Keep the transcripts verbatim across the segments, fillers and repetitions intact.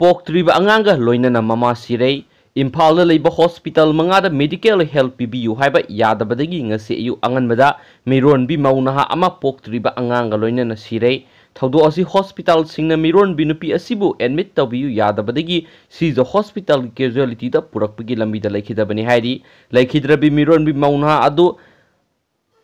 ꯄꯣꯛꯇ꯭ꯔꯤꯕ ꯑꯉꯥꯡꯒ ꯂꯣꯏꯅꯅ ꯃꯃꯥ ꯁꯤꯔꯦ꯫ ꯏꯝꯐꯥꯜꯗ ꯂꯩꯕ ꯍꯣꯁꯄꯤꯇꯥꯜ ꯃꯉꯥꯗ ꯃꯦꯗꯤꯀꯦꯜ ꯍꯦꯜꯞ ꯄꯤꯕꯤꯌꯨ ꯍꯥꯏꯕ ꯌꯥꯗꯕꯗꯒꯤ ꯉꯁꯤ ꯑꯌꯨꯛ ꯑꯉꯟꯕꯗ ꯃꯤꯔꯣꯟꯕꯤ ꯃꯧ ꯅꯍꯥ ꯑꯃ ꯄꯣꯛꯇ꯭ꯔꯤꯕ ꯑꯉꯥꯡꯒ ꯂꯣꯏꯅꯅ ꯁꯤꯔꯦ꯫ ꯊꯧꯗꯣꯛ ꯑꯁꯤ ꯍꯣꯁꯄꯤꯇꯥꯜꯁꯤꯡꯅ ꯃꯤꯔꯣꯟꯕꯤ ꯅꯨꯄꯤ ꯑꯁꯤꯕꯨ ꯑꯦꯗꯃꯤꯠ ꯇꯧꯕꯤꯌꯨ ꯌꯥꯗꯕꯗꯒꯤ ꯁꯤꯖ ꯍꯣꯁꯄꯤꯇꯥꯜꯒꯤ ꯀꯦꯖꯨꯋꯦꯂꯤꯇꯤꯗ ꯄꯨꯔꯛꯄꯒꯤ ꯂꯝꯕꯤꯗ ꯂꯩꯈꯤꯗꯕꯅꯤ ꯍꯥꯏꯔꯤ꯫ ꯂꯩꯈꯤꯗ꯭ꯔꯕꯤ ꯃꯤꯔꯣꯟꯕꯤ ꯃꯧ ꯅꯍꯥ ꯑꯗꯨ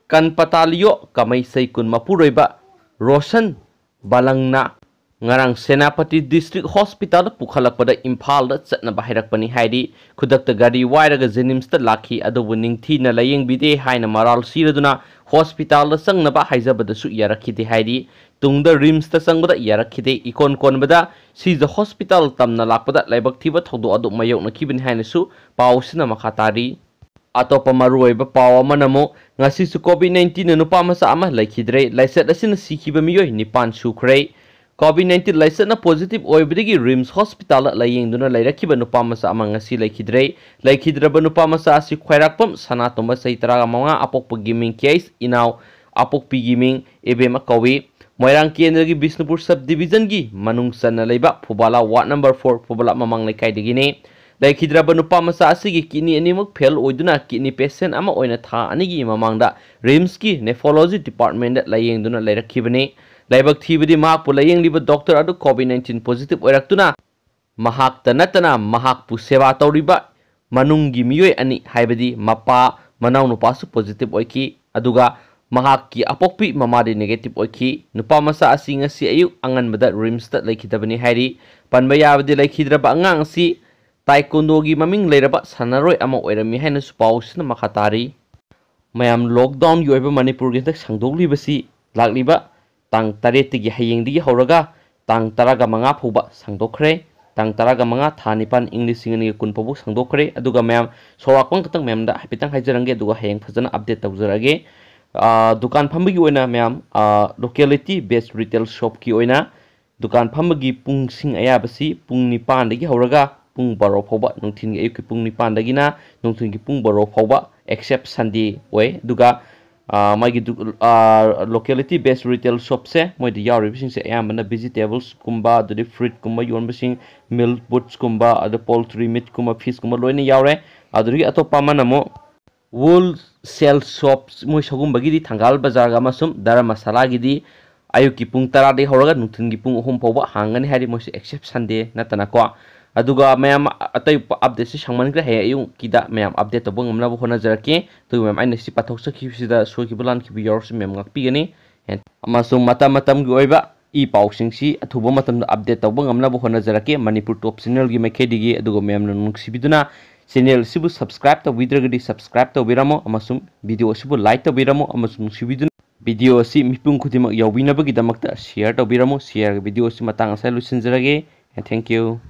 ꯀꯟꯄꯇꯥꯂꯤꯌꯣ ꯀꯃꯩꯁꯩ ꯀꯨꯟ ꯃꯄꯨꯔꯣꯏꯕ ꯔꯣꯁꯟ ꯕꯂꯪꯅ ꯉꯔꯥꯡ ꯁꯦꯅꯥꯄꯇꯤ ꯗꯤꯁꯇ꯭ꯔꯤꯛ ꯍꯣꯁꯄꯤꯇꯥꯜꯗ ꯄꯨꯈꯠꯂꯛꯄꯗ ꯏꯝꯐꯥꯜꯗ ꯆꯠꯅꯕ ꯍꯥꯏꯔꯛꯄꯅꯤ ꯍꯥꯏꯔꯤ꯫ ꯈꯨꯗꯛꯇ ꯒꯥꯔꯤ ꯋꯥꯏꯔꯒ ꯖꯦꯅꯤꯝꯁꯇ ꯂꯥꯛꯈꯤ, ꯑꯗꯨꯕꯨ ꯅꯤꯡꯊꯤꯅ ꯂꯥꯌꯦꯡꯕꯤꯗꯦ ꯍꯥꯏꯅ ꯃꯔꯥꯜ ꯁꯤꯔꯗꯨꯅ ꯍꯣꯁꯄꯤꯇꯥꯜꯗ ꯆꯪꯅꯕ ꯍꯥꯏꯖꯕꯗꯁꯨ ꯌꯥꯔꯛꯈꯤꯗꯦ ꯍꯥꯏꯔꯤ꯫ ꯇꯨꯡꯗ ꯔꯤꯝꯁꯇ ꯆꯪꯕꯗ ꯌꯥꯔꯛꯈꯤꯗꯦ꯫ ꯏꯀꯣꯟ ꯀꯣꯟꯕꯗ ꯁꯤꯖ ꯍꯣꯁꯄꯤꯇꯥꯜ ꯇꯝꯅ ꯂꯥꯛꯄꯗ ꯂꯥꯏꯕꯛ ꯊꯤꯕ ꯊꯧꯗꯣꯛ ꯑꯗꯨ ꯃꯥꯌꯣꯛꯅꯈꯤꯕꯅꯤ ꯍꯥꯏꯅꯁꯨ ꯄꯥꯎꯁꯤꯅ ꯃꯈꯥ ꯇꯥꯔꯤ꯫ ꯑꯇꯣꯞꯄ ꯃꯔꯨꯑꯣꯏꯕ ꯄꯥꯎ ꯑꯃꯅ ꯑꯃꯨꯛ ꯉꯁꯤꯁꯨ ꯀꯣꯚꯤꯗ ꯅꯥꯏꯟꯇꯤꯟꯅ ꯅꯨꯄꯥ ꯃꯆꯥ ꯑꯃ ꯂꯩꯈꯤꯗ꯭ꯔꯦ꯫ ꯂꯥꯏꯆꯠ ꯑꯁꯤꯅ ꯁꯤꯈꯤꯕ ꯃꯤꯑꯣꯏ ꯅꯤꯄꯥꯟ ꯁꯨꯈ꯭ꯔꯦ꯫ ꯀꯣꯚꯤꯗ ꯅꯥꯏꯟꯇꯤꯟ ꯂꯥꯏꯆꯠꯅ ꯄꯣꯖꯤꯇꯤꯚ ꯑꯣꯏꯕꯗꯒꯤ ꯔꯤꯝꯁ ꯍꯣꯁꯄꯤꯇꯥꯜꯗ ꯂꯥꯌꯦꯡꯗꯨꯅ ꯂꯩꯔꯛꯈꯤꯕ ꯅꯨꯄꯥ ꯃꯆꯥ ꯑꯃ ꯉꯁꯤ ꯂꯩꯈꯤꯗ꯭ꯔꯦ꯫ ꯂꯩꯈꯤꯗ꯭ꯔꯕ ꯅꯨꯄꯥ ꯃꯆꯥ ꯑꯁꯤ ꯈ꯭ꯋꯥꯏꯔꯥꯛꯄꯝ ꯁꯅꯥꯇꯣꯝꯕ, ꯆꯍꯤ ꯇꯔꯥꯃꯉꯥ, ꯑꯄꯣꯛꯄꯒꯤ ꯃꯤꯡ ꯀꯦ ꯑꯩꯆ ꯏꯅꯥꯎ, ꯑꯄꯣꯛꯄꯤꯒꯤ ꯃꯤꯡ ꯏꯕꯦꯝꯃ ꯀꯧꯏ꯫ ꯃꯣꯏꯔꯥꯡ ꯀꯦꯟꯗ꯭ꯔꯒꯤ ꯕꯤꯁꯅꯨꯄꯨꯔ ꯁꯕ ꯗꯤꯕꯤꯖꯟꯒꯤ ꯃꯅꯨꯡ ꯆꯟꯅ ꯂꯩꯕ ꯐꯨꯕꯥꯂꯥ ꯋꯥꯔꯗ ꯅꯝꯕꯔ ꯐꯣꯔ ꯐꯨꯕꯥꯂꯥ ꯃꯃꯥꯡ ꯂꯩꯀꯥꯏꯗꯒꯤꯅꯤ꯫ ꯂꯩꯈꯤꯗ꯭ꯔꯕ ꯅꯨꯄꯥ ꯃꯆꯥ ꯑꯁꯤꯒꯤ ꯀꯤꯗꯅꯤ ꯑꯅꯤꯃꯛ ꯐꯦꯜ ꯑꯣꯏꯗꯨꯅ ꯀꯤꯗꯅꯤ ꯄꯦꯁꯦꯟ ꯑꯃ ꯑꯣꯏꯅ ꯊꯥ ꯑꯅꯤꯒꯤ ꯃꯃꯥꯡꯗ ꯔꯤꯝꯁꯀꯤ ꯅꯦꯐ꯭ꯔꯣꯂꯣꯖꯤ ꯗꯤꯄꯥꯔꯠꯃꯦꯟꯗ ꯂꯥꯌꯦꯡꯗꯨꯅ ꯂꯩꯔꯛꯈꯤꯕꯅꯤ꯫ ꯂꯥꯏꯕꯛ ꯊꯤꯕꯗꯤ ꯃꯍꯥꯛꯄꯨ ꯂꯥꯌꯦꯡꯂꯤꯕ ꯗꯣꯛꯇꯔ ꯑꯗꯨ ꯀꯣꯚꯤꯗ ꯅꯥꯏꯟꯇꯤꯟ ꯄꯣꯖꯤꯇꯤꯚ ꯑꯣꯏꯔꯛꯇꯨꯅ ꯃꯍꯥꯛꯇ ꯅꯠꯇꯅ ꯃꯍꯥꯛꯄꯨ ꯁꯦꯕꯥ ꯇꯧꯔꯤꯕ ꯃꯅꯨꯡꯒꯤ ꯃꯤꯑꯣꯏ ꯑꯅꯤ, ꯍꯥꯏꯕꯗꯤ ꯃꯄꯥ, ꯃꯅꯥꯎꯅꯨꯄꯥꯁꯨ ꯄꯣꯖꯤꯇꯤꯚ ꯑꯣꯏꯈꯤ, ꯑꯗꯨꯒ ꯃꯍꯥꯛꯀꯤ ꯑꯄꯣꯛꯄꯤ ꯃꯃꯥꯗꯤ ꯅꯦꯒꯦꯇꯤꯚ ꯑꯣꯏꯈꯤ꯫ ꯅꯨꯄꯥ ꯃꯆꯥ ꯑꯁꯤ ꯉꯁꯤ ꯑꯌꯨꯛ ꯑꯉꯟꯕꯗ ꯔꯤꯝꯁꯇ ꯂꯩꯈꯤꯗꯕꯅꯤ ꯍꯥꯏꯔꯤ꯫ ꯄꯟꯕ ꯌꯥꯕꯗꯤ ꯂꯩꯈꯤꯗ꯭ꯔꯕ ꯑꯉꯥꯡ ꯑꯁꯤ ꯇꯥꯏꯀꯣꯟꯗꯣꯒꯤ ꯃꯃꯤꯡ ꯂꯩꯔꯕ ꯁꯥꯟꯅꯔꯣꯏ ꯑꯃ ꯑꯣꯏꯔꯝꯃꯤ ꯍꯥꯏꯅꯁꯨ ꯄꯥꯎꯁꯤꯅ ꯃꯈꯥ ꯇꯥꯔꯤ꯫ ꯃꯌꯥꯝ, ꯂꯣꯛꯗꯥꯎꯟꯒꯤ ꯑꯣꯏꯕ ꯃꯅꯤꯄꯨꯔꯒꯤ ꯍꯟꯗꯛ ꯁꯥꯡꯗꯣꯛꯂꯤꯕꯁꯤ ꯂꯥꯛꯂꯤꯕ ꯇꯥꯡ ꯇꯔꯦꯠꯇꯒꯤ, ꯍꯌꯦꯡꯗꯒꯤ ꯍꯧꯔꯒ ꯇꯥꯡ ꯇꯔꯥꯒ ꯃꯉꯥ ꯐꯥꯎꯕ ꯁꯥꯡꯗꯣꯛꯈ꯭ꯔꯦ꯫ ꯇꯥꯡ ꯇꯔꯥꯒ ꯃꯉꯥ, ꯊꯥ ꯅꯤꯄꯥꯟ, ꯏꯪ ꯂꯤꯁꯤꯡ ꯑꯅꯤꯒ ꯀꯨꯟ ꯐꯥꯎꯕ ꯁꯥꯡꯗꯣꯛꯈ꯭ꯔꯦ꯫ ꯑꯗꯨꯒ ꯃꯌꯥꯝ, ꯁꯣꯔꯥꯛꯄꯝ ꯈꯛꯇꯪ ꯃꯌꯥꯝꯗ ꯍꯥꯏꯐꯦꯠꯇꯪ ꯍꯥꯏꯖꯔꯝꯒꯦ, ꯑꯗꯨꯒ ꯍꯌꯦꯡ ꯐꯖꯅ ꯑꯞꯗꯦꯠ ꯇꯧꯖꯔꯛꯑꯒꯦ꯫ ꯑꯥ, ꯗꯨꯀꯥꯟ ꯐꯝꯕꯒꯤ ꯑꯣꯏꯅ ꯃꯌꯥꯝ, ꯑꯥ, ꯂꯣꯀꯦꯂꯤꯇꯤ ꯕꯦꯁ ꯔꯤꯇꯦꯜ ꯁꯣꯞꯀꯤ ꯑꯣꯏꯅ ꯗꯨꯀꯥꯟ ꯐꯝꯕꯒꯤ ꯄꯨꯡꯁꯤꯡ ꯑꯌꯥꯕꯁꯤ ꯄꯨꯡ ꯅꯤꯄꯥꯟꯗꯒꯤ ꯍꯧꯔꯒ ꯄꯨꯡ ꯕꯥꯔꯣ ꯐꯥꯎꯕ, ꯅꯨꯡꯊꯤꯜꯒꯤ, ꯑꯌꯨꯛꯀꯤ ꯄꯨꯡ ꯅꯤꯄꯥꯟꯗꯒꯤꯅ ꯅꯨꯡꯊꯤꯜꯒꯤ ꯄꯨꯡ ꯕꯥꯔꯣ ꯐꯥꯎꯕ, except Sunday ꯑꯣꯏ꯫ ꯑꯗꯨꯒ ꯃꯥꯒꯤ ꯂꯣꯀꯦꯂꯤꯇꯤ ꯕꯦꯁ ꯔꯤꯇꯦꯜ ꯁꯣꯞꯁꯦ ꯃꯣꯏꯗ ꯌꯥꯎꯔꯤꯕꯁꯤꯡꯁꯦ ꯑꯌꯥꯝꯕꯅ ꯚꯤꯖꯤꯇꯦꯕꯜꯁꯀꯨꯝꯕ, ꯑꯗꯨꯗꯒꯤ ꯐ꯭ꯔꯨꯏꯠꯀꯨꯝꯕ ꯌꯣꯟꯕꯁꯤꯡ, ꯃꯤꯜꯛ ꯕꯨꯠꯁꯀꯨꯝꯕ, ꯑꯗ ꯄꯣꯜꯇ꯭ꯔꯤ ꯃꯤꯠꯀꯨꯝꯕ, ꯐꯤꯁꯀꯨꯝꯕ ꯂꯣꯏꯅ ꯌꯥꯎꯔꯦ꯫ ꯑꯗꯨꯗꯒꯤ ꯑꯇꯣꯞꯄ ꯑꯃꯅ ꯑꯃꯨꯛ ꯍꯣꯜꯁꯦꯜ ꯁꯣꯞꯁ, ꯃꯣꯏ ꯁꯒꯨꯝꯕꯒꯤꯗꯤ ꯊꯪꯒꯥꯜ ꯕꯖꯥꯔꯒ ꯑꯃꯁꯨꯡ ꯙꯔꯃꯁꯥꯂꯥꯒꯤꯗꯤ ꯑꯌꯨꯛꯀꯤ ꯄꯨꯡ ꯇꯔꯥꯗꯒꯤ ꯍꯧꯔꯒ ꯅꯨꯡꯊꯤꯜꯒꯤ ꯄꯨꯡ ꯑꯍꯨꯝ ꯐꯥꯎꯕ ꯍꯥꯡꯒꯅꯤ ꯍꯥꯏꯔꯤ, ꯃꯣꯏꯁꯦ ꯑꯦꯛꯁꯦꯞ ꯁꯟꯗꯦ ꯅꯠꯇꯅꯀꯣ꯫ ꯑꯗꯨꯒ ꯃꯌꯥꯝ ꯑꯇꯩ ꯑꯞꯗꯦꯠꯁꯤ ꯁꯥꯡꯃꯟꯈ꯭ꯔꯦ, ꯍꯌꯦꯡ ꯑꯌꯨꯛꯀꯤꯗ ꯃꯌꯥꯝ ꯑꯞꯗꯦꯠ ꯇꯧꯕ ꯉꯝꯅꯕ ꯍꯣꯠꯅꯖꯔꯛꯀꯦ꯫ ꯑꯗꯨꯒ ꯃꯌꯥꯝ ꯑꯩꯅ ꯁꯤ ꯄꯥꯊꯣꯛꯆꯈꯤꯕꯁꯤꯗ ꯁꯣꯏꯈꯤꯕ ꯂꯥꯟꯈꯤꯕ ꯌꯥꯎꯔꯁꯨ ꯃꯌꯥꯝ ꯉꯥꯛꯄꯤꯒꯅꯤ꯫ ꯑꯃꯁꯨꯡ ꯃꯇꯝ ꯃꯇꯝꯒꯤ ꯑꯣꯏꯕ ꯏ ꯄꯥꯎꯁꯤꯡꯁꯤ ꯑꯊꯨꯕ ꯃꯇꯝꯗ ꯑꯞꯗꯦꯠ ꯇꯧꯕ ꯉꯝꯅꯕ ꯍꯣꯠꯅꯖꯔꯛꯀꯦ ꯃꯅꯤꯄꯨꯔ ꯇꯣꯞ ꯆꯦꯅꯦꯜꯒꯤ ꯃꯥꯏꯀꯩꯗꯒꯤ꯫ ꯑꯗꯨꯒ ꯃꯌꯥꯝꯅ ꯅꯨꯡꯁꯤꯕꯤꯗꯨꯅ ꯆꯦꯅꯦꯜ ꯑꯁꯤꯕꯨ ꯁꯕꯁꯀ꯭ꯔꯥꯏꯕ ꯇꯧꯕꯤꯗ꯭ꯔꯒꯗꯤ ꯁꯕꯁꯀ꯭ꯔꯥꯏꯕ ꯇꯧꯕꯤꯔꯝꯃꯣ, ꯑꯃꯁꯨꯡ ꯚꯤꯗꯤꯑꯣ ꯑꯁꯤꯕꯨ ꯂꯥꯏꯛ ꯇꯧꯕꯤꯔꯝꯃꯣ, ꯑꯃꯁꯨꯡ ꯅꯨꯡꯁꯤꯕꯤꯗꯨꯅ ꯚꯤꯗꯤꯑꯣ ꯑꯁꯤ ꯃꯤꯄꯨꯝ ꯈꯨꯗꯤꯡꯃꯛ ꯌꯥꯎꯕꯤꯅꯕꯒꯤꯗꯃꯛꯇ ꯁꯤꯌꯔ ꯇꯧꯕꯤꯔꯝꯃꯣ꯫ ꯁꯤꯌꯔꯒꯤ ꯚꯤꯗꯤꯑꯣ ꯑꯁꯤ ꯃꯇꯥꯡ ꯑꯁꯤꯗ ꯂꯣꯏꯁꯤꯟꯖꯔꯒꯦ꯫ And thank you.